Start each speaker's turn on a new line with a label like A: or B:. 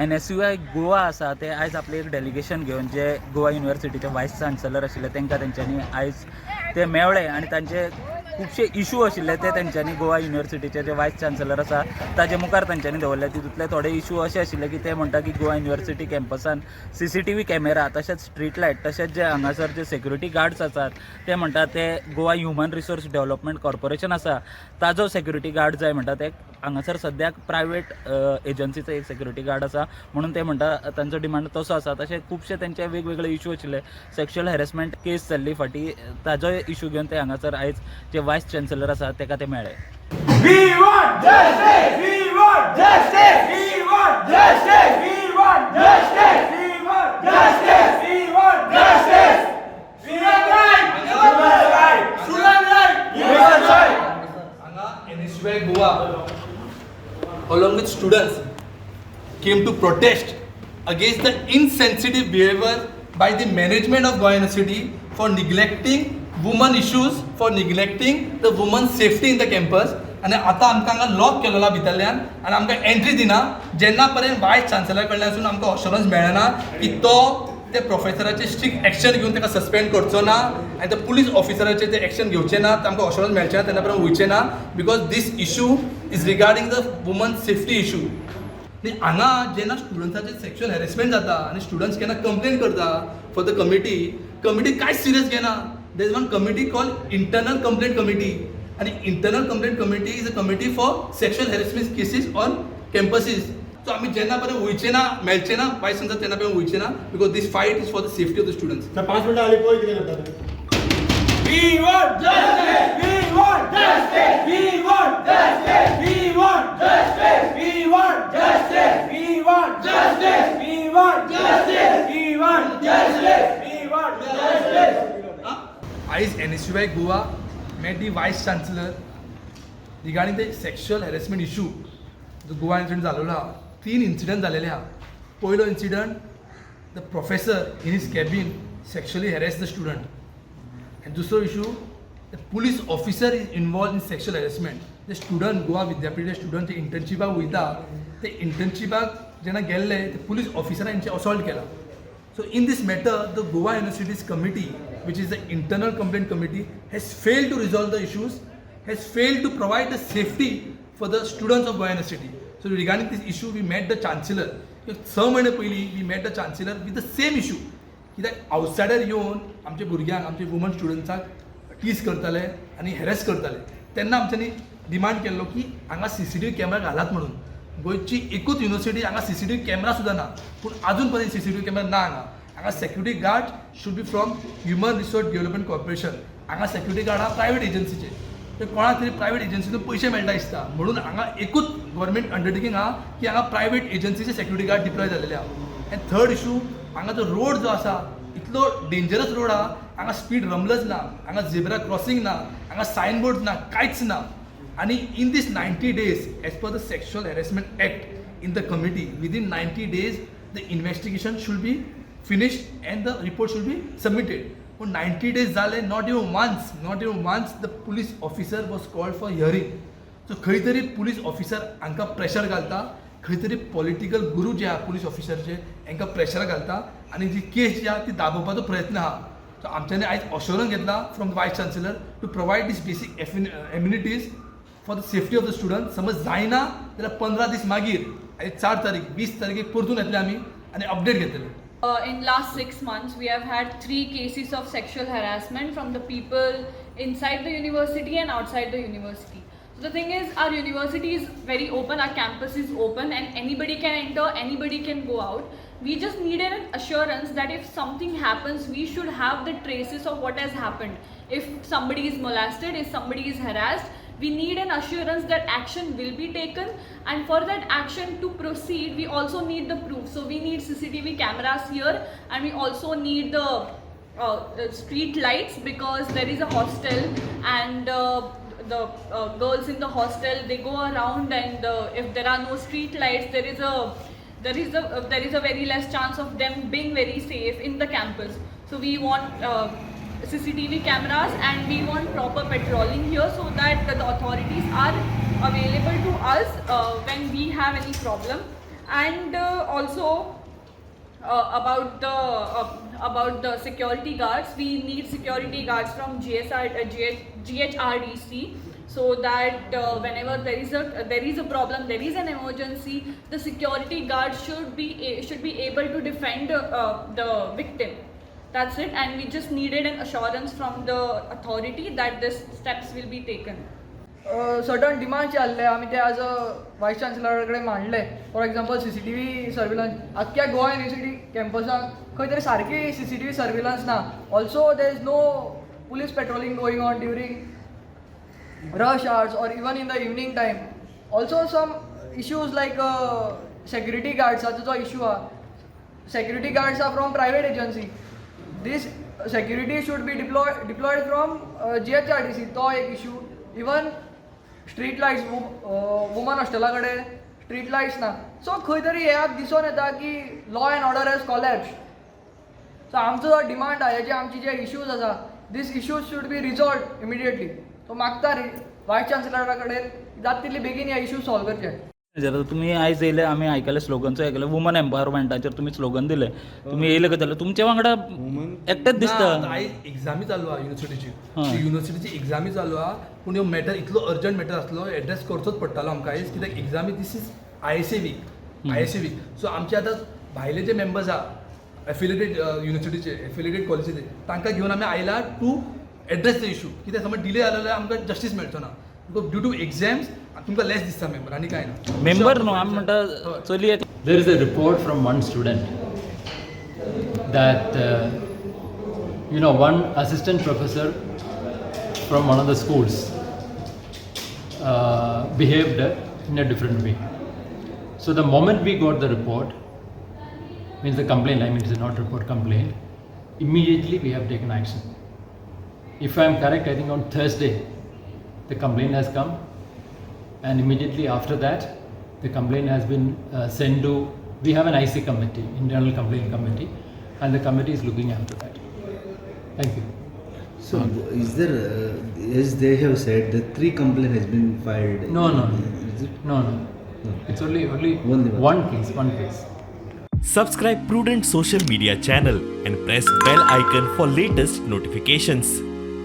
A: NSUI Goa आसा ते आयज आपलें एक डेलिगेशन घेवन जे गोवा युनिवर्सिटीचे वायस चान्सलर आशिल्ले तांकां तेंच्यांनी आयज ते मेळ्ळे आनी तांचे खुबशे इशू आशिल्ले ते तेंच्यांनी गोवा युनिवर्सिटीचे जे वायस चान्सलर आसा ताजे मुखार तेंच्यांनी दवरले. तितूंतले थोडे इशू अशे आशिल्ले की ते म्हणटा की गोवा युनिवर्सिटी कॅम्पसान सीसीटीव्ही कॅमेरा तशेंच स्ट्रीट लायट तशेंच जे हांगासर जे सेक्युरिटी गार्ड्स आसात ते म्हणटा ते Goa human resource development corporation आसा ताजो सेक्युरिटी गार्ड जाय म्हणटा. ते हांगासर सद्याक प्रायवेट एजन्सीचो एक सेक्युरिटी गार्ड आसा म्हणून ते म्हणटा तांचो डिमांड तसो आसा. तशें खुबशे तेंचे वेगवेगळे इशू आशिल्ले. सेक्शुअल हॅरेसमेंट केस जाल्ली फाटीं ताजोय इशू घेवन ते हांगासर आयज जे वायस चान्सलर आसा ताका ते मेळ्ळे.
B: We want justice! We want justice! We want justice! We want justice! We want justice! We want justice! Student right! Human right! Student right! Human right!
C: हांगा NSUI Goa along with students came to protest against the insensitive behavior by the management of Goa University for neglecting women issues, for neglecting the women's safety in the campus. आनी आतां आमकां हांगा lock केलेलो भितरल्यान आनी आमकां entry दिना जेन्ना पर्यंत वायस चान्सलर कडल्यान आमकां अशुरन्स मेळना की तो ते प्रोफेसराचे स्ट्रिक्ट एक्शन घेवन ताका सस्पेंड करचो ना आनी ते पुलीस ऑफिसराचे ते एक्शन घेवचे ना, तांकां अशुरन्स मेळचें ना तेन्ना पर्यंत वयचे ना, because this issue is regarding the woman safety issue. आनी हांगा जेन्ना स्टुडंट्साचे सेक्शुअल हॅरेसमेंट जाता आनी स्टुडंट्स केन्ना कंप्लेन करता फॉर the committee, committee कांयच सिरियस घेना. There is one committee called internal complaint committee आनी internal complaint committee is a committee for sexual harassment cases on campuses. So आमी जेन्ना पर्यंत वयचे ना, मेळचे ना वायस चान्सलर, तेन्ना पर्यंत वयचे ना, because this fight is for the safety of the students.
D: Sir, 5 मिनटं आली पळय कितें करता ते.
B: We want justice! We want justice! We want justice! We want justice! We want justice! We want justice! We want justice! We want justice! We want justice!
C: आयज NSUI Goa met the Vice Chancellor regarding the sexual harassment issue जो Goa incident जालेलो आहा. तीन incident जालेले आहा. पयलो incident, the professor in his cabin sexually harass the student आनी दुसरो issue, the police officer is involve in sexual harassment. ते student Goa विद्यापीठ स्टुडंट जे इंटर्नशिपाक वयता ते इंटर्नशिपाक जेन्ना गेल्ले ते पुलीस ऑफिसरान हेंचे असॉल्ट केला. So in this matter, the Goa University's committee, which is the internal complaint committee, has failed to resolve the issues, has failed to provide the safety for the students of Goa University. So regarding this issue, we met the chancellor. 6 म्हयने पयलीं we met the chancellor with the same issue. कित्याक outsider येवन आमच्या भुरग्यांक, आमच्या woman स्टुडंट्सांक tease करताले आनी harass करताले तेन्ना आमच्यांनी डिमांड केल्लो की हांगा सीसीटीव्ही कॅमेरा घालात म्हणून. गोंयची एकूच युनिवर्सिटी हांगा सीसीटीव्ही कॅमेरा सुद्दां ना, पूण अजून पर्यंत सीसीटीव्ही कॅमेरा ना हांगा. हांगा security guard should be from Human Resource Development Corporation. हांगा सेक्युरिटी गार्ड हा प्रायवेट एजन्सीचे. ते कोणाक तरी प्रायवेट एजन्सीतून पयशे मेळटा दिसता, म्हणून हांगा एकूच गव्हर्मेंट अंडरटेकींग आहा की हांगा प्रायवेट एजन्सीचे सेक्युरिटी गार्ड डिप्लॉय जाल्लेले आहा. आनी थर्ड इशू, हांगा जो रोड जो आसा इतलो डेंजरस रोड आहा. हांगा स्पीड रमलच ना, हांगा झेब्रा क्रॉसिंग ना, हांगा सायन बोर्ड ना, कांयच ना. आणि in this 90 days, as per the Sexual Harassment Act, in the committee, within 90 days the investigation should be finished and the report should be submitted. पूण 90 डेज जाले, not even once, not even once the police officer was called for hearing. So खंय तरी police officer हांकां pressure घालता, खंय तरी political गुरू जे आहा पुलीस ऑफिसरचे हांकां प्रेशर घालता आनी जी केस जी आहा ती दाबोवपाचो प्रयत्न आहा. सो आमच्यांनी आयज अशोरन्स घेतला from the Vice Chancellor to provide this basic amenities for the safety of the student. समज जायना जाल्यार 15 दीस मागीर, आयज 4 तारीख, 20 तारखेक परतून येतले आमी आनी अपडेट घेतले.
E: In last 6 months, we have had three cases of sexual harassment from the people inside the university and outside the university. So the thing is, our university is very open, our campus is open, and anybody can enter, anybody can go out. We just needed an assurance that if something happens, we should have the traces of what has happened. If somebody is molested, if somebody is harassed, we need an assurance that action will be taken, and for that action to proceed, we also need the proof. So we need CCTV cameras here, and we also need the street lights, because there is a hostel and the girls in the hostel, they go around, and if there are no street lights, there is a very less chance of them being very safe in the campus. So we want CCTV cameras and we want proper patrolling here so that the authorities are available to us when we have any problem. And also about the security guards, we need security guards from GSR, GHRDC, so that whenever there is a problem, there is an emergency, the security guard should be able to defend the victim. That's it. And we just needed an assurance from the authority that this steps will be taken.
F: Certain demand जे आहले आमी ते as a voice चान्सलरा कडेन मांडले. For example, CCTV surveillance. आख्ख्या Goa university कॅम्पसाक खंय तरी सारकी CCTV surveillance ना. Also, there is no police patrolling going on during rush hours or even in the evening time. Also, some issues like security guards जो issue आहा, security guards are from private agency. This security should be deployed from GHRDC. तो एक issue. Even street lights, woman हॉस्टेला कडेन street lights ना. So खंय तरी हे दिसून येता की law and order has collapse. So आमचो जो डिमांड आहा, हेजे आमचे जे इश्यूज आसा, these issues should be resolve immediately. So मागता वायस चान्सलरा कडेन जाता तितले बेगीन हे इश्यू सॉल्व करचे.
A: जर तुम्ही आयज येयले, आमी आयकले स्लोगनचो, आयकले वुमन एम्पावरमेंटाचेर तुमी स्लोगन दिले. तुमी येयले कशें जालें? तुमचे वांगडा एकटेच दिसता.
C: ना, आयज एग्जामी चालू आहा युनिवर्सिटीची. युनिवर्सिटीची एग्जामी चालू आहा, पूण ह्यो मॅटर इतलो अर्जंट मॅटर आसलो, एड्रेस करचोच पडटालो आमकां आयज, कित्याक एग्जामी, this is ISA week, ISA week. So आमचे आतां भायले जे मेंबर्स आहा, एफिलिएटेड युनिवर्सिटीचे, एफिलिएटेड कॉलेजीचे, तांकां घेवन आमी आयला टू एड्रेस the issue. कित्याक समज डिले जालो जाल्यार आमकां जस्टीस मेळचो ना, because due to exams तुमकां लेस दिसता मेंबर, आनी कांय ना.
A: मेंबर न्हू, आमी म्हणटा चली एक
G: There is a report from one student that one assistant professor from one of the schools behaved in a different way. So the moment we got the report, means the complaint, I mean it's not report, complaint, immediately we have taken action. If I am correct, I think on Thursday the complaint has come, and immediately after that the complaint has been sent to, we have an IC committee, internal complaint committee, and the committee is looking after that. Thank you.
H: So is there, as they have said, the three complaint has been filed?
G: No.
H: Is it?
G: No. It's only
H: Only one.
G: One case, one case.
I: Subscribe Prudent Social Media channel and press bell icon for latest notifications.